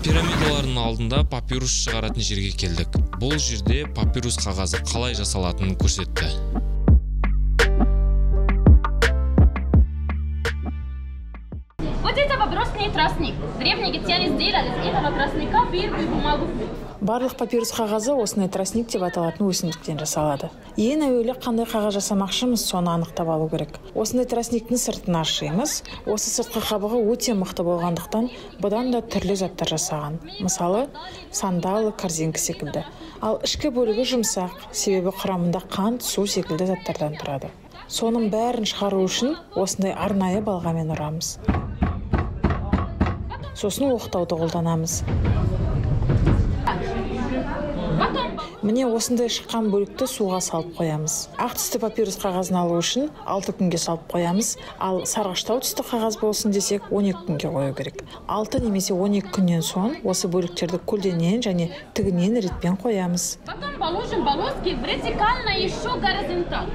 Пирамидалардың алдында папирус шығаратын жерге келдік. Бұл жерде папирус қағазы қалай жасалатынын көрсетті. Вот это папирусный тростник. Древние египтяне сделали из этого тростника первую бумагу. Барлық папирус қағазы осындай тростник деп аталатын өсімдіктен жасалады. Ең әуелі қандай қағаз жасамақшымыз, соны анықтап алу керек. Осындай тростниктің сыртын аршимыз. Осы сыртқы қабығы өте мықты болғандықтан бұдан да түрлі заттар жасаған. Мысалы, сандалы, корзинка секілді. Ал ішкі бөлігі жұмсақ, себебі құрамында қант, су секілді заттардан тұрады. Соның бәрін шығару үшін осындай арнайы балғамен ұрамыз. Сосын оқтауды қолданамыз. Міне осындай шыққан бөлікті суға салып қоямыз. Ақ түсті папирус қағазын алу үшін 6 күнге салып қоямыз, ал сарғыштау түсті қағаз болсын десек 12 күнге қою керек. 6 немесе 12 күннен соң осы бөліктерді көлденең және тігінен ретпен қоямыз. Потом положим полоски вертикально еще горизонтально.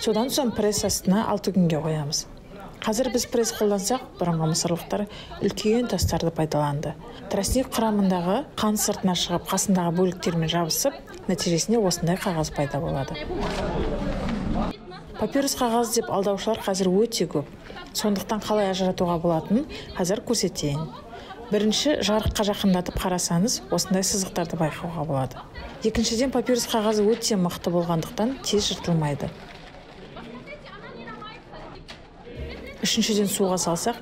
Содан соң пресс астына 6 күнге қоямыз. Қазір біз пресс қолдансақ, бұрынғы мысырлықтар үлкен тастарды пайдаланды. Тростник құрамындағы қан сыртына шығып, қасындағы бөліктермен жабысып, нәтижесінде осындай қағаз пайда болады. Папирус қағазы деп алдаушылар қазір өте көп. Сондықтан қалай ажыратуға болатынын қазір көрсетейін. Бірінші, жарыққа жақындатып қарасаңыз, осындай сызықтарды байқауға болады. Екіншіден, папирус қағазы өте мықты болғандықтан тез жыртылмайды. Үшіншіден, суға салсақ,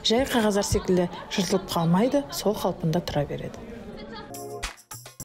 жай қағаздар секілді жыртылып қалмайды, сол қалпында тұра береді.